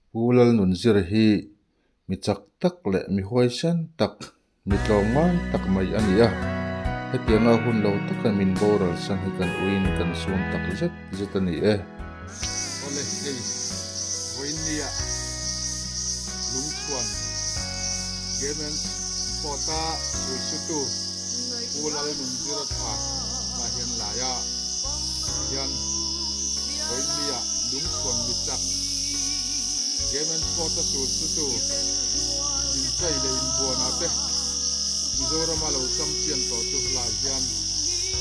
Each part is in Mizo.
Pu Lalnunzira hi mi chak tak leh mi huaisen tak, mi tlawmngai tak mai a ni a. Hetianga hun lo taka min boral san hi kan uiin kan sun tak zet zet a ni e. Awle hei vawiinnia lungchhuan Game and Sport-a sulsutu Pu Lalnunzira thla ah hian laia hian vawiinnia lungchhuan mi chak Game and Sport-a sulsutu inchai leh inbuana te Mizorama lo champion tawh chu lai hian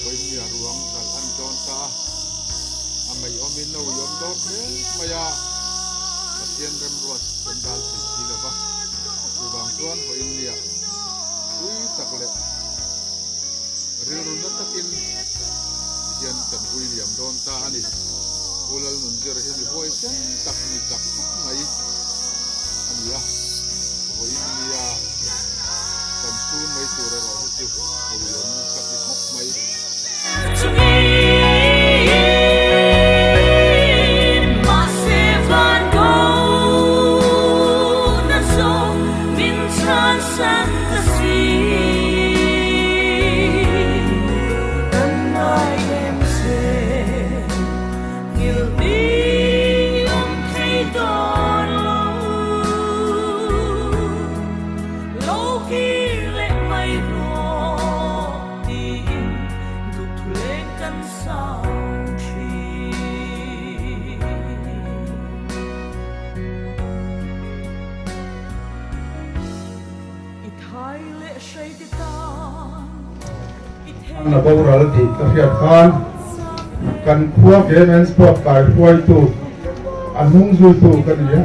vawiinnia ruang zalh a ni dawn ta a. A ngaihawmin a uiawm dawn hle mai a, Pathian remruat kan dal thei si lo va, chuvang chuan vawiin nia ui tak leh rilru na takin tihian kan vui liam dawn ta a ni. Pu Lalnunzira hi mi huaisen tak, mi chak tak mai a ni a, vawiin nia kan chhun mai tur erawh hi chu a uiawm ka ti khawp mai. Tiin duhthuleng kan sang thin. I thai leh hrei te tan i thei An la boral tih ka hriat khan kan khua Game and Sport kai hruaitu a hnung zuitu ka ni a.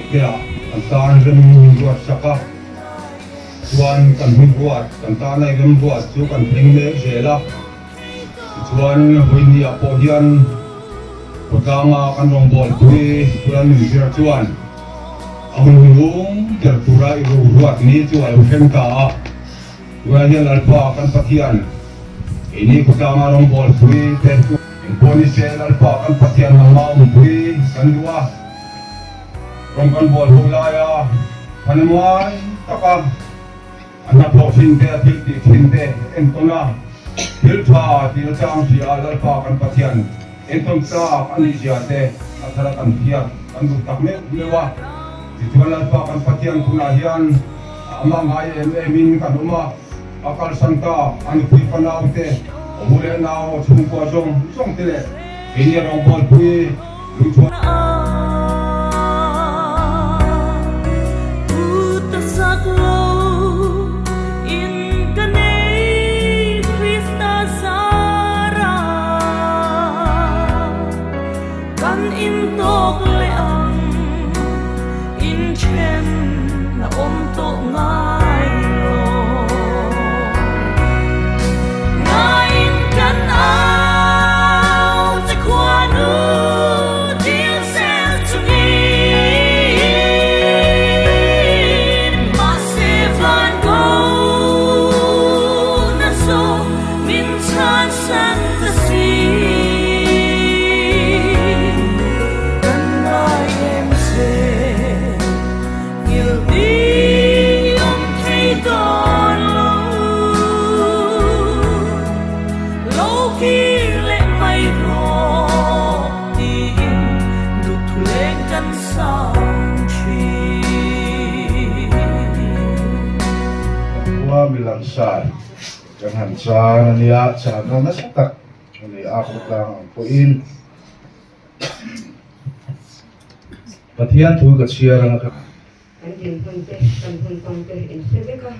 Tea kan tan rem min ruat sak a, chuan kan hun ruat kan tana i rem ruat chu kan thleng mek zel a. Tichuan vawinia pawh hian khawtlanga kan rawngbawlpui Pulan Nunzira chuan a hun lung ber tura i ro ruat ni chu a lo thleng ta a. Tunah hian Lalpa kan Pathian keini khawtlanga rawngbawlpui te engpawh ni se Lalpa kan Pathian nangma awmpui kan duh a, rawng kan bawl ho laia thanemai taka A hnathawh thin te, a thil tih thin te entawn a, thil tha tih a chang hria a, Lalpa kan Pathian entawn tlak a nih zia te a thar a kan thiat kan duh tak meuh meuh a. Tichuan Lalpa kan Pathian tunah hian amah ngai em em in kan awm a, a kalsan tak a nupui fanau te, a u leh nau, a chhungkua zawng zawng te leh keini a rawngbawlpui lungchhuah. Khua milangsar kan han chan a nia, channa nasa tak a ni a, khawtlang ang pawhin. Pathian thu ka chhiar anga ka. Kan dinhmun te, kan hun kawng te in hre vek a,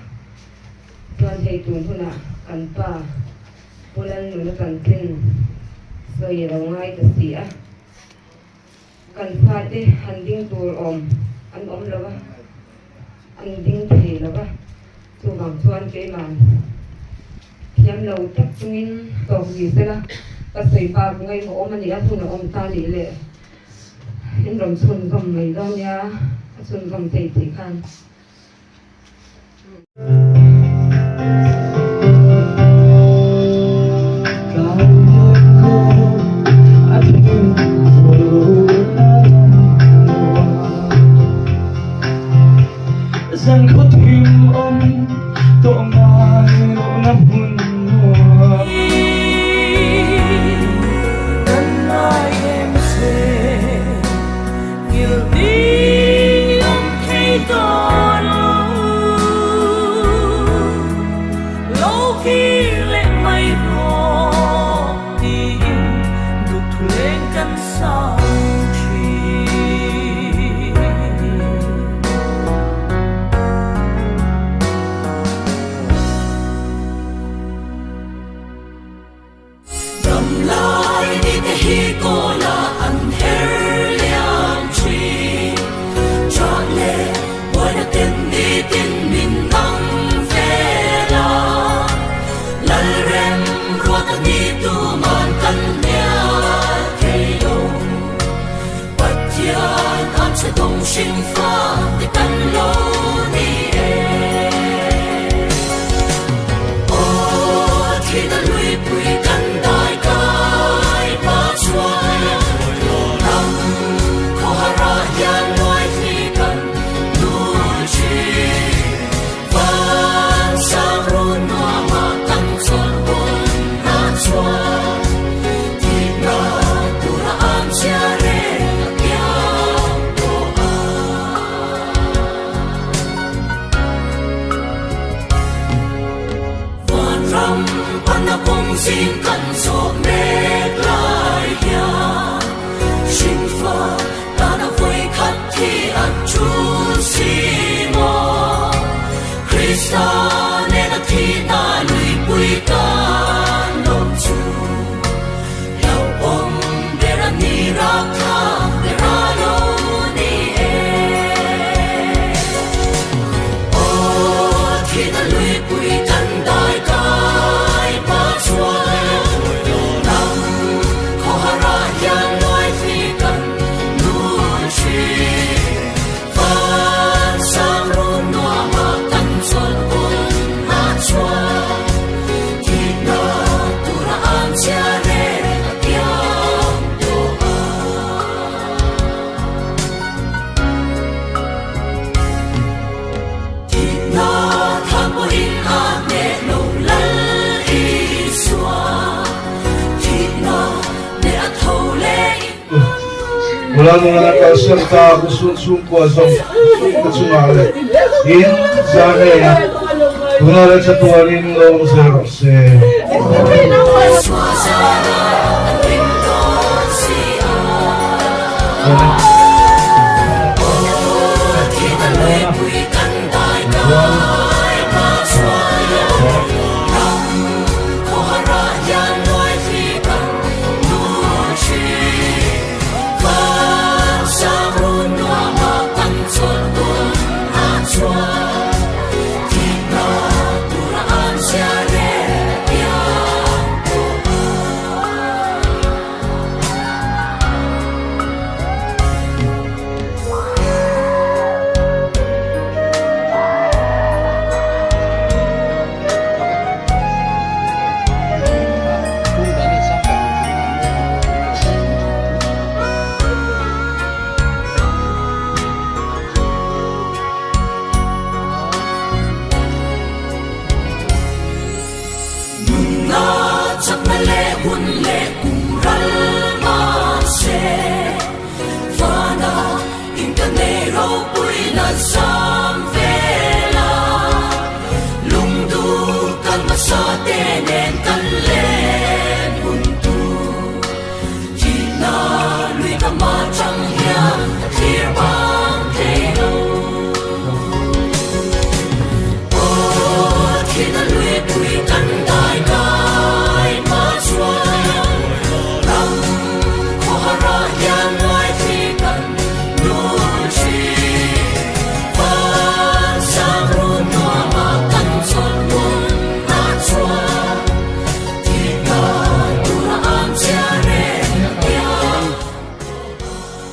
chuan hei tun hunah kan pa Pu Lalnuna chanchin sawi a lo ngai ta si a, kan fate han ding tur awm an awm lo va, an ding thei lo va, chuvang chuan keimah thiam lo tak chungin tawk ni sela ka sawi bak ngaihmawh awm a nih a, hun a awm ta nih leh. In rawn chhunzawm mai dawn nia, a chhunzawm thei tih khan. Mula nung kalsan ta gusto chhungkua zawng zawng te chungah leh in zane a tuna leh chatuanin lo awm zel rawh se.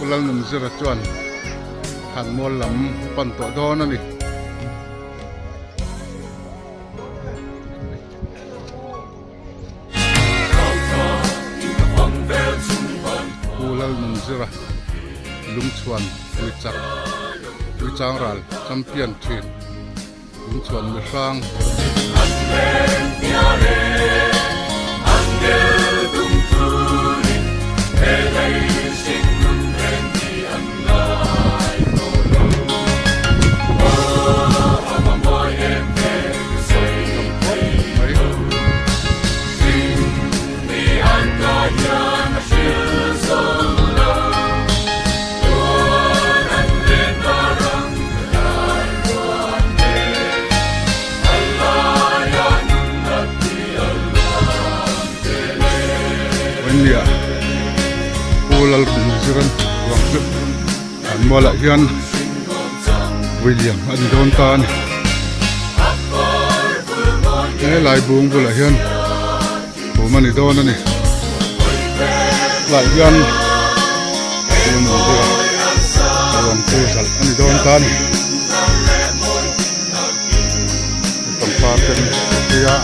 Pu Lalnunzira chuan Thlanmual lam a pan tawh dawn a ni. Pu Lalnunzira Lungchhuan Tuichak Tuichangral Champion thin Lungchhuan mihrang. Nia Pu Lalrinziran ruang chu an mualah hian William a ni dawn ta a ni. He lai bung bulah hian khum a ni dawn a ni. Tlaiah hian tun ang zira ruang chu zalh a ni dawn ta a ni. Pangpar te an hrui a.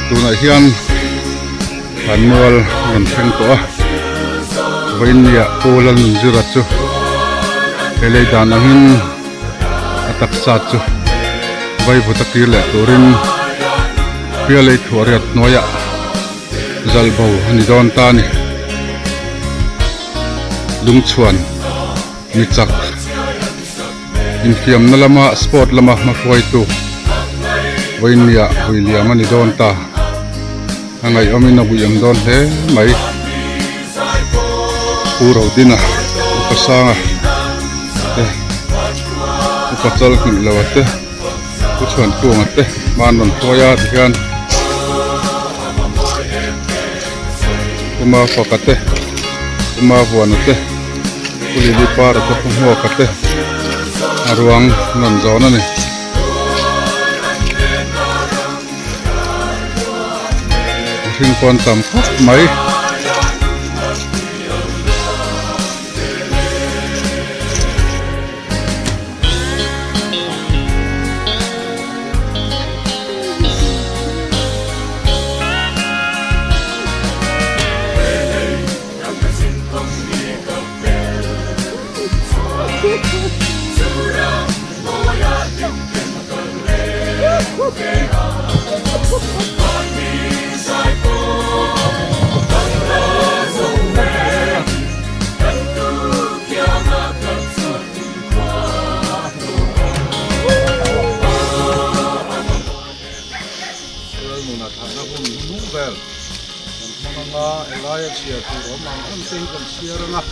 Tunah hian thlanmual a rawn thleng tawh a vawinia Pu Lalnunzira chu he lei dan angin a taksa chu vaivut a kir leh turin pialei thuah riat hnuaiah zal bo a ni dawn ta a ni lungchhuan mi chak. Infiamna lama sport lama hmahruaitu vawinia vui liam a ni dawn ta. A ngaihawmin a buiam dawn hle mai. Pu Rodina Upa Sanga te Upa Chalhnihloa te Pu Chhuankunga te hma an rawn hruai a tihian Pu Mafaka te Pu Mavuana te. Pu Lili Para te Pu Hmuaka te a ruang rawn zawn a ni. Mihring pawn tam khawp mai. Lalnuna thahna hun hnung vel kan hmang anga helaia chhiar tur awm ang ang te hi kan chhiar anga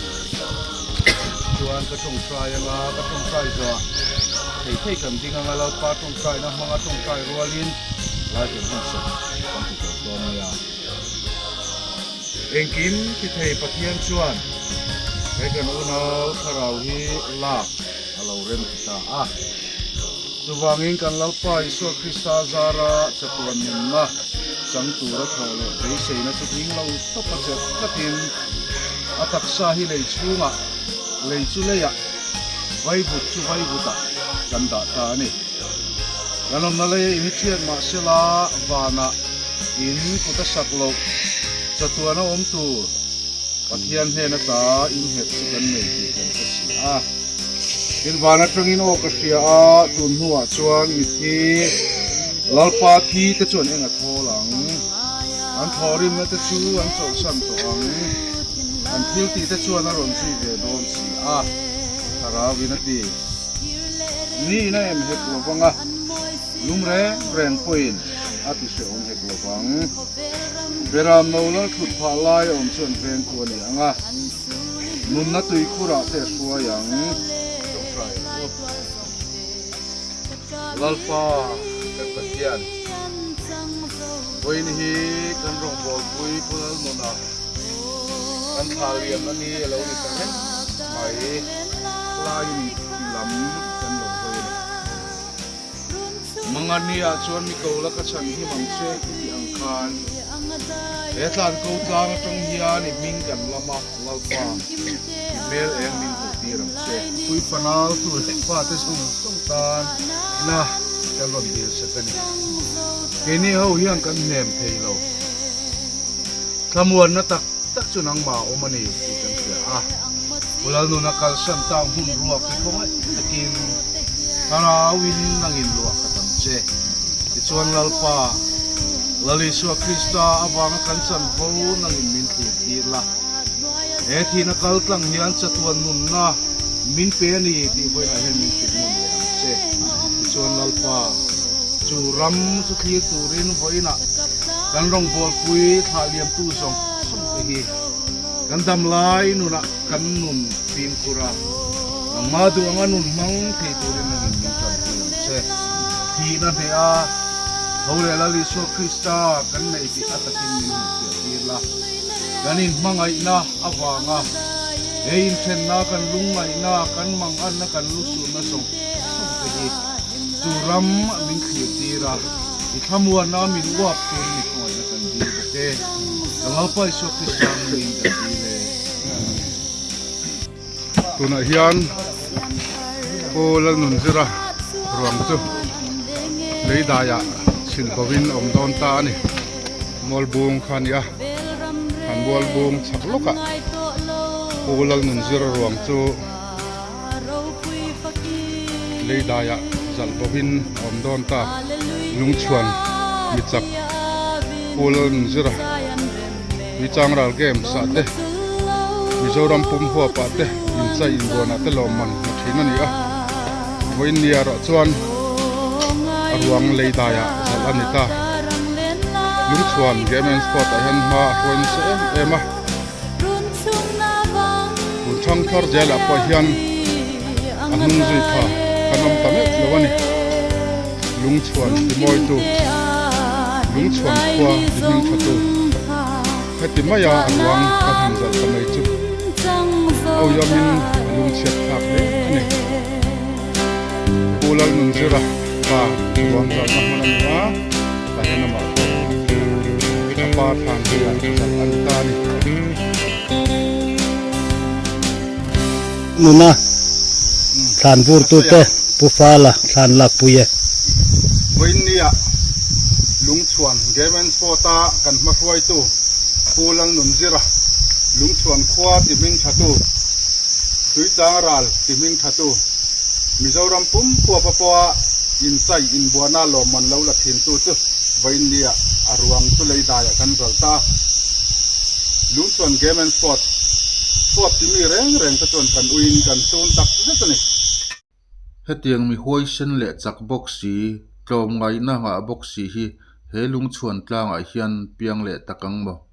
chuan ka tawngtai anga ka tawngtai zawh thei thei kan ding anga Lalpa tawngtaina hmanga tawngtai rualin lai kan hman sak kan ti tawh dawn nia. Engkim ti thei Pathian chuan he kan unau thlarau hi lak a lo rem ti ta a. Chuvangin kan Lalpa Isua Krista zara chatuan nunna chang tura thawh leh beiseina chu ding lo tawpa chelh tlatin a taksa hi lei chhungah, lei chu leiah, vaivut chu vaivutah kan dah ta a ni. Kan awmna leia in hi thiat mahsela vanah in kut a sak loh chatuana awm tur Pathian hnen ata innghet chu kan nei tih kan hre si a. Tin van atangin aw ka hria a, tun hnuah chuan mithi Lalpa thi te chuan eng a thawl ang? An thawhrimna te chu an chawlhsan tawh ang. An thil tih te chuan a rawn zui ve dawn si a, Thlarauin a ti. Ni in a em hek lo vang a, lum reng reng pawhin a ti hrehawm hek lo vang. Beram no lal thut phah lai a awm chuan vengtu a ni ang a. Nunna tuikhurah te a hruai ang. Tawngtai ang u. Lalpa kan Pathian, vawiin hi kan rawngbawlpui Pu Lalnuna kan thla liam a ni a lo ni ta reng mai. Laiin lam kan lo hawi a ni. Mangani ah chuan mi ko la ka chhan him ang che i tih ang khan. He tlan ko tlang atang hian i hming kan lam a, Lalpa, i hmel eng min hmuh tir ang che. Pui fanau tu leh fate zawng zawng tan ina kan rawn dil sak a ni. Keini ho hian kan hnem thei lo. Thlamuanna tak tak chu nangmah a awm a ni tih kan hria a. Pu Lalnuna kalsan tang hmun ruak hi khawngaih takin Thlarauin nangin luah ka tam che. Tichuan Lalpa, Lal Isua Krista avanga kan chanvo nangin min thlir tir la. He thihna kal tlang hian chatuan nunna min pe a ni tih vawiinah hian min hrilh nawn leh ang che. Tichuan Lalpa, chu ram chu thlir turin vawiinah kan rawngbawlpui thlah liamtu zawng zawng te hi kan dam lai nunah kan nun fimkhur a, nangmah duh anga nun hmang thei turin nangin min tanpui ang che. Thihna hneh a, tho leh Lal Isua Krista kan nei tih a takin min hmuhfiah tir la. Kan inhmangaihna avanga he inthenna, kan lungngaihna, kan manganna, kan lusunna zawng zawng te hi chu ram min thlir tir a, i thlamuanna min uap turin i khawngaihna kan dil bawk e. Ka Lalpa Isua Krista hmingin kan dil e. Amen. Tunah hian Pu Lalnunzira ruang chu lei daiah chhilh bovin a awm dawn ta a ni. Mualbung kha a ni a, an mualbung chhak lawkah Pu Lalnunzira ruang chu lei daiah zalh bovin a awm dawn ta. Lungchhuan mi chak Pu Lalnunzira. Tuichangral Games ah te, Mizoram pum huap ah te inchai inbuan ah te lawmman hmu thin a ni a, vawiin ni erawh chuan a ruang lei dai ah zalh a ni ta. Lungchhuan Game and Sport ah hian hma a hruai nasa em em a, tun thangthar zel ah pawh hian a hnung zui pha kan awm ta meuh lo a ni. Lungchhuan timawitu, Lungchhuan khua ti hming thatu, heti maia a ruang ka han zalh ta mai chu awiawmin a lungchhiat thlak hle a ni. Pu Lalnunzira pa ruang zalhna hmun a ni a, tah hian amah pawh a pa thlan hnuiah zalh a ni ta a ni. Nuna thlan vurtute Pu Fala thlan lakpui e. Vawiinnia Lungchhuan Game and Sport-a kan hmahruaitu Pu Lalnunzira, Lungchhuan khua ti hming thatu, Tuichang ral ti hming thatu, Mizoram pum khuapa pawha inchai inbuana lawmman lo la thintu chu vawiinnia a ruang chu leidaiah kan zalh ta. Lungchhuan Game and Sport Chhuak ti mi reng reng te chuan kan uiin kan sun tak zet a ni. Hetiang mi huaisen leh chak bawk si, tlawmngaihna ngah bawk si hi he lungchhuan tlangah hian piang leh tak ang maw?